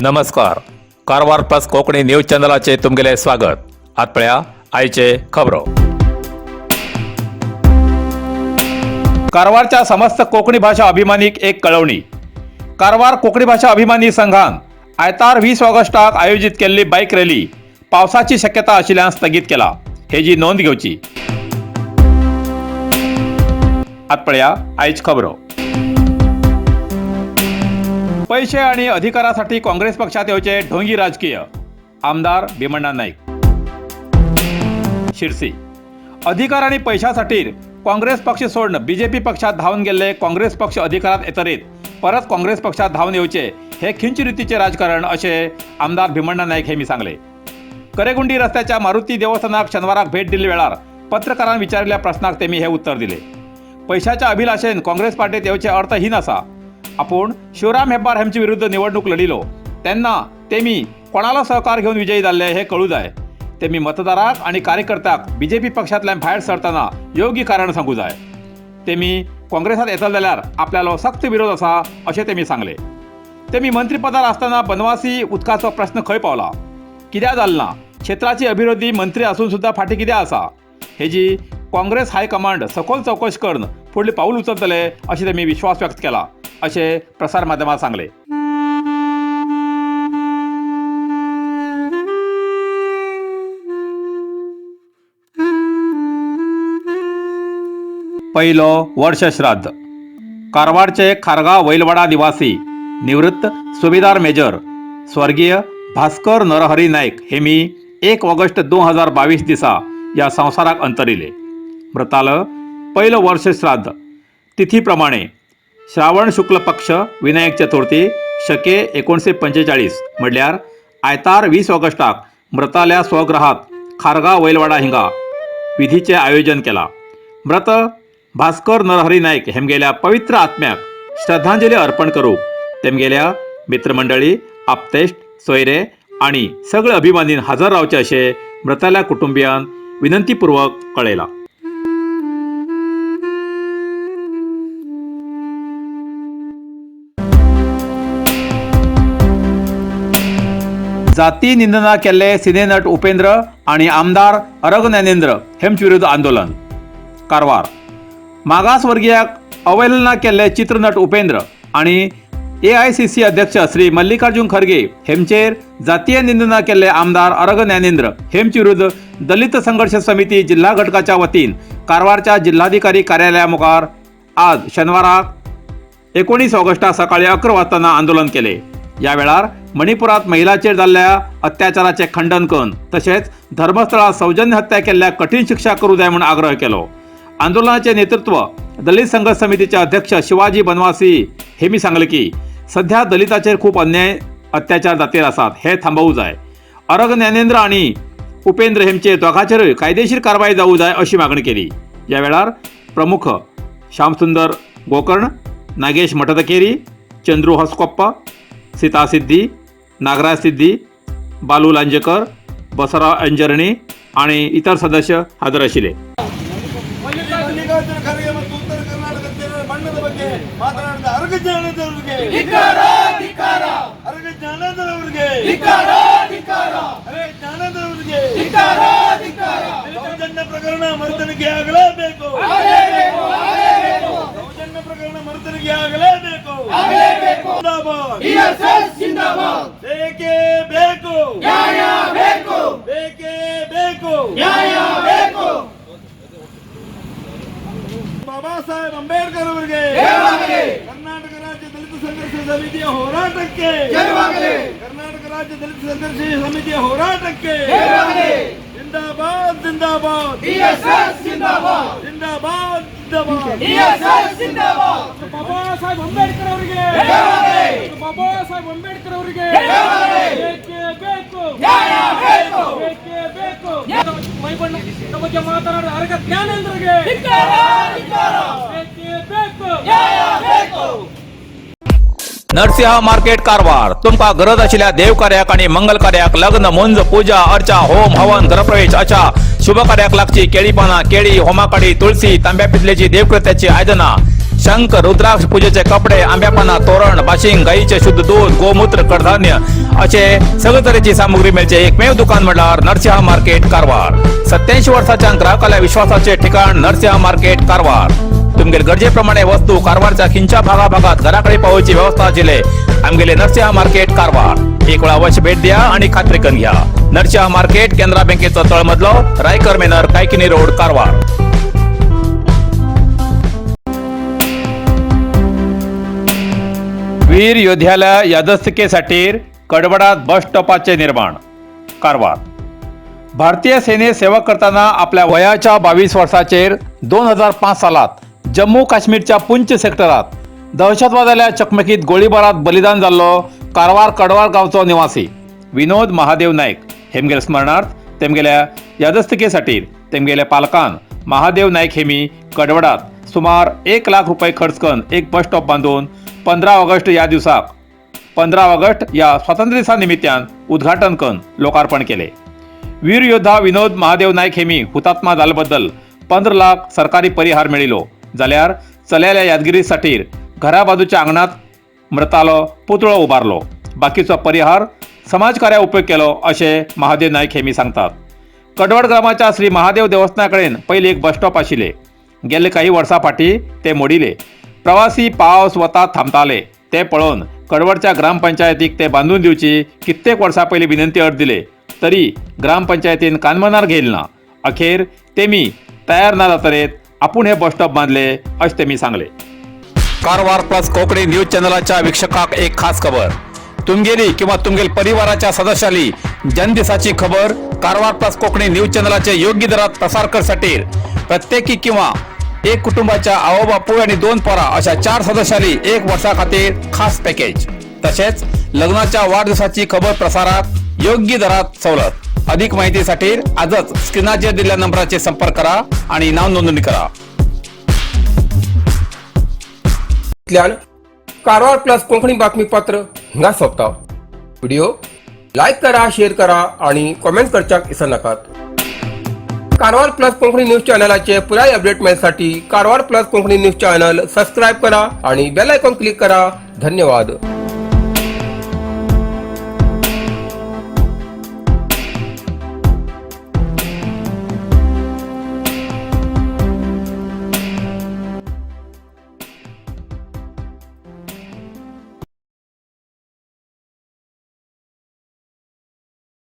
नमस्कार, Karwar plus Konkani news चॅनलाचे तुमगेले स्वागत. आत पळया आयचे खबरो. कारवारच्या समस्त कोंकणी भाषा अभिमानीक एक कळवणी. कारवार कोंकणी भाषा अभिमानी संघान आयतार 20 ऑगस्टाक आयोजित केल्ली बायक रॅली पावसाची शक्यता आशिल्ल्यान स्थगीत केला, हेजी नोंद घेवची. आत पळया आयज खबरो. पैसे आणि अधिकारासाठी काँग्रेस पक्षात येवचे ढोंगी राजकीय, आमदार भीमण्णा नाईक. शिरसी. अधिकार आणि पैशासाठी काँग्रेस पक्ष सोडून बीजेपी पक्षात धावून गेल्ले काँग्रेस पक्ष अधिकारात येतरीत परत काँग्रेस पक्षात धावून येवचे हे खिंच रितीचे राजकारण, असे आमदार भीमण्णा नाईक हे मी सांगले. करेगुंडी रस्त्याच्या मारुती देवस्थानाक शनिवाराक भेट दिल्ल्या वेळार पत्रकारांनी विचारिल्ल्या प्रश्नाक तेमी हे उत्तर दिले. पैशाच्या अभिलाषेन काँग्रेस पार्टीत येवचे अर्थहीन आसा. आपूण शिवराम हेब्बार हेमचे विरुद्ध निवडणूक लढिलो तेन्ना तेमी कोणालो सहकार घेवन विजयी जाल्ले हे कळू जाय. तेमी मतदाराक आणि कार्यकर्त्याक बीजेपी पक्षांतल्यान भायर सरतना योग्य कारण सांगू जाय. तेमी काँग्रेसात येतले जाल्यार आपल्यालो सक्त विरोध आसा, अशें तेमी सांगले. तेमी मंत्रीपदार आसतना बनवासी उदकाचो प्रश्न खंय पावला, कित्याक जालो ना, क्षेत्राची अभिवृद्धी मंत्री असून सुद्दां फाटीं कित्याक आसा, हेजी काँग्रेस हायकमांड सखोल चवकश करून फुडलें पावल उचलतले अशें तेमी विश्वास व्यक्त केला, अशें प्रसार माध्यमांत सांगले. पहिलो वर्ष श्राद्ध. कारवारचे खारगांव वैलवाडा निवासी निवृत्त सुभेदार मेजर स्वर्गीय भास्कर नरहरी नाईक हे मी 1 ऑगस्ट 2022 दिसा ह्या संवसाराक अंतरिले. मृताल पहिलो वर्ष श्राद्ध तिथीप्रमाणे श्रावण शुक्ल पक्ष विनायक चतुर्थी शके 1945 म्हणल्यार आयतार 20 ऑगस्टाक मृताल्या स्वगृहात खारगांव वैलवाडा हिंगा विधीचें आयोजन केला. मृत भास्कर नरहरी नाईक हेमगेल्या पवित्र आत्म्याक श्रद्धांजली अर्पण करूंक तेमगेल्या मित्रमंडळी, आप्तेश्ट, सोयरे आणि सगळे अभिमानीन हजर रावचे अशें मृताल्या कुटुंबियान विनंतीपूर्वक कळयलां. जाती निंदना केल्ले सिनेनट उपेंद्र आणि आमदार अरग ज्ञानेंद्र हेमचे विरुद्ध आंदोलन. कारवार. मागासवर्गीयाक अवहेलना केल्ले चित्रनट उपेंद्र आणि एआयसीसी अध्यक्ष श्री मल्लिकार्जुन खरगे हेमचेर जातीय निंदना केल्ले आमदार अरग ज्ञानेंद्र हेमचे विरुद्ध दलित संघर्ष समिती जिल्हा घटकाच्या वतीन कारवारच्या जिल्हाधिकारी कार्यालया मुखार आज शनिवाराक 19 ऑगस्टाक सकाळी 11 वाजताना आंदोलन केले. या वेळार मणिपुरात महिलांचेर जाल्ल्या अत्याचाराचे खंडन करून तशेंच धर्मस्थळात सौजन्य हत्या केल्ल्या कठीण शिक्षा करू जाय म्हूण आग्रह केलो. आंदोलनाचे नेतृत्व दलित संघर्ष समितीचे अध्यक्ष शिवाजी बनवासी हे मी सांगले की सध्या दलिताचेर खूप अन्याय अत्याचार जातीर आसात, हे थांबोवू जाय. अरग ज्ञानेंद्र आणि उपेंद्र हेमचे दोगांचेरूय कायदेशीर कारवाई जावू जाय अशी मागणी केली. या वेळार प्रमुख श्यामसुंदर गोकर्ण, नागेश मठदकेरी, चंद्रू हसकोप्पा, सीता सिद्धी, नागराज सिद्धी, बालू लांजेकर, बसवराव अंजरणी आणि इतर सदस्य हजर आशिल्ले. ಮಲ್ಲಿಕಾರ್ಜುನ ಖರ್ಗೆ ಮತ್ತು ಉತ್ತರ ಕರ್ನಾಟಕ ಜನರ ಬಣ್ಣದ ಬಗ್ಗೆ ಮಾತನಾಡಿದ ಅರಗ ಜ್ಞಾನೇಂದ್ರವರಿಗೆ, ಅರಗ ಜ್ಞಾನೇಂದ್ರವರಿಗೆ, ಅರೆ ಜ್ಞಾನೇಂದ್ರವರಿಗೆ. ಸೌಜನ್ಯ ಪ್ರಕರಣ ಮರುತನಿಖೆ ಆಗಲೇಬೇಕು. ಸೌಜನ್ಯ ಪ್ರಕರಣ ಮರುತನಿಖೆ ಆಗಲೇಬೇಕು. ಜಿಂದಾಬಾದ್. ಬೇಕೇ ಬೇಕು, ಬೇಕೇ ಬೇಕು. ಬಾಬಾ ಸಾಹೇಬ್ ಅಂಬೇಡ್ಕರ್ ಅವರಿಗೆ, ಕರ್ನಾಟಕ ರಾಜ್ಯ ದಲಿತ ಸಂಘರ್ಷ ಸಮಿತಿಯ ಹೋರಾಟಕ್ಕೆ, ಕರ್ನಾಟಕ ರಾಜ್ಯ ದಲಿತ ಸಂಘರ್ಷ ಸಮಿತಿಯ ಹೋರಾಟಕ್ಕೆ. ಜಿಂದಾಬಾದ್, ಜಿಂದಾಬಾದ್, ಜಿಂದಾಬಾದ್, ಜಿಂದಾಬಾದ್. ಬಾಬಾ ಸಾಹೇಬ್ ಅಂಬೇಡ್ಕರ್ ಅವರಿಗೆ, ಬಾಬಾ ಸಾಹೇಬ್ ಅಂಬೇಡ್ಕರ್ ಅವರಿಗೆ ಬೇಕೇ ಬೇಕು, ಬೇಕೇ ಬೇಕು. ಮೈಬಣ್ಣ ಬಗ್ಗೆ ಮಾತನಾಡಿದ ಅರಗ ಜ್ಞಾನೇಂದ್ರಗೆ ಬೇಕೇ ಬೇಕು. नरसिंह मार्केट कारवार. तुमकां गरज आशिल्ल्या देवकार्याक आणि मंगल कार्याक, लग्न, मुंज, पूजा अर्चा, होम हवन, गृहप्रवेश अशा शुभ कार्याक लागची केळी पानां, केळी, होमाकाडी, तुळसी, तांब्या पितलेची देवकृत्याची आयदनां, शंख, रुद्राक्ष, पूजेचे कपडे, आंब्या पानां, तोरण, बाशिंग, गाईचे शुद्ध दूध, गोमूत्र, कडधान्य असे सगळे तरेची सामुग्री मेळचे एकमेव दुकान म्हणल्यार नरसिंह मार्केट कारवार. 87 वर्साच्या ग्राहकाला विश्वासाचे ठिकाण नरसिंह मार्केट कारवार. तुमगेले गरजेप्रमाणे वस्तू कारवारच्या खिंच्या भागाभागात घराकडे पावोवची व्यवस्था आशिल्ले आमगेले नरसिंह मार्केट कारवार. एक वेळा अवश्य भेट द्या आणि खात्री करून घ्या. नरसिंह मार्केट, केनरा बँकेचो तळमजलो, रायकर मेनर, कायकिनी रोड, कारवार. वीर योद्ध्याला यादस्तिकेसाठी कडवडात बस स्टॉपाचे निर्माण. कारवार. भारतीय सेनेत सेवा करताना आपल्या वयाच्या 22 वर्साचेर 2005 सालात जम्मू काश्मीरच्या पुंछ सेक्टरात दहशतवाद्याच्या चकमकीत गोळीबारात बलिदान जाल्लो कारवार कडवाड गांवचो निवासी विनोद महादेव नाईक हेमगेल्या स्मरणार्थ तेमगेल्या यादस्तिकेसाठी तेमगेल्या पालकान महादेव नाईक हेमी कडवडात सुमार 1 लाख रुपये खर्च करून एक बस स्टॉप बांदून 15 ऑगस्ट या दिवसाक, 15 ऑगस्ट या स्वातंत्र्य दिसा निमित्तान उद्घाटन करून लोकार्पण केले. वीर योद्धा विनोद महादेव नाईक हेमी हुतात्मा जाल्याबद्दल 15 लाख सरकारी परिहार मेळिलो, जाल्यार चल्याल्या यादगिरीसाठी घरा बाजूच्या आंगणात मृतालो पुतळो उबारलो. बाकीचो परिहार समाजकार्या उपयोग केलो अशें महादेव नाईक हेमी सांगतात. कडवड ग्रामाच्या श्री महादेव देवस्थाना कडेन पयलीं एक बस स्टॉप आशिल्ले. गेल्ले काही वर्सां फाटीं ते मोडिले. प्रवासी पावस वतात थांबताले. ते पळोवन कडवडच्या ग्रामपंचायतीक ते बांदून दिवची कित्येक वर्सां पयलीं विनंती अर्ज दिले, तरी ग्रामपंचायतीन कानमनार घेयले ना. अखेर तेमी तयार ना जातरेत आपूण हे बस स्टॉप बांदले अशें तेमी सांगले. कारवार प्लस कोकणी न्यूज चॅनलाच्या वीक्षकाक एक खास खबर. तुमगेली किंवा तुमगेल परिवाराच्या सदस्याली जन्मदिसाची खबर कारवार प्लस कोकणी न्यूज चॅनलाचे योग्य दरात प्रसार करसाठी प्रत्येकी किंवा एक कुटुंबाच्या आवो बापूय आणि दोन पोरा अशा चार सदस्याली एक वर्षा खातीर खास पॅकेज. तसेच लग्नाच्या वाढदिवसाची खबर प्रसारात योग्य दरात सवलत. अधिक माहितीसाठी आजच स्क्रीनाचेर दिलेल्या नंबराचे संपर्क करा आणि नाव नोंदणी करा. इतल्यान कारवार प्लस कोंकणी बातमीपत्र हिंगा सोंपता. व्हिडिओ लायक करा, शेअर करा आणि कॉमेंट करच्याक विसरनाकात. कारवार प्लस कोंकणी न्यूज चॅनलाचे पुराय अपडेट मेळसाठी Karwar plus Konkani news channel subscribe करा आणि बेल आयकॉन क्लिक करा. धन्यवाद.